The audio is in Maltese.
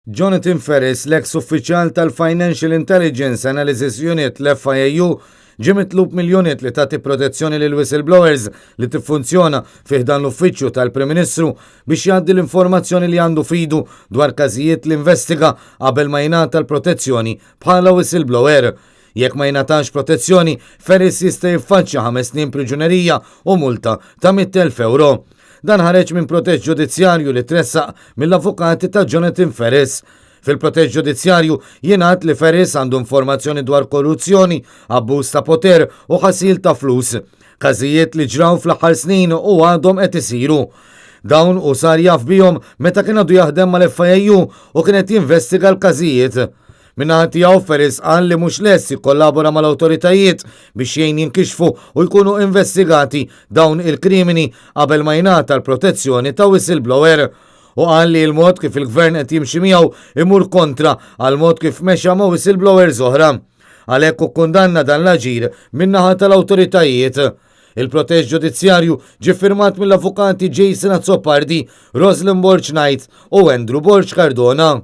Jonathan Ferris, l-eks uffiċjal tal-Financial Intelligence Analysis Unit, l-FIAU, ġie mitlub mill-unit li tagħti protezzjoni lil whistleblowers li tiffunzjona fi ħdan l-Uffiċċju tal-Prim Ministru biex jgħaddi l-informazzjoni li għandu f'idu dwar każijiet li investiga qabel ma jingħata l-protezzjoni bħala whistleblower. Jekk ma jingħatax protezzjoni, Ferris jista' jiffaċċja 5 snin priġunerija u multa ta' 100,000 euro. Dan ħareġ minn protest ġudizzjarju li tressaq mill-avukati ta' Jonathan Ferris. Fil-protest ġudizzjarju jingħad li Ferris għandu informazzjoni dwar korruzzjoni, abbuż ta' poter u ħasil ta' flus. Każijiet li ġraw fl-aħħar snin u għadhom qed isiru. Dawn u sar jaf bihom meta kien għadu jaħdem mal-FIAU u kienet jinvestiga l-każijiet. Min-naħa tiegħu, Ferris qal li mhux lest jikkollabora mal-awtoritajiet biex jgħin jinkixfu u jkunu investigati dawn il-krimini qabel ma jingħata l-protezzjoni ta' whistleblower. U qal li l-mod kif il-gvern qed jimxi miegħu imur kontra għal mod kif mexa ma' whistleblowers oħra. Għalhekk u kundanna dan l-aġir min-naħa tal-awtoritajiet. Il-protest ġudizzjarju ġie firmat mill-avukati Jason Azzopardi, Roslyn Borg Knight u Andrew Borg Cardona.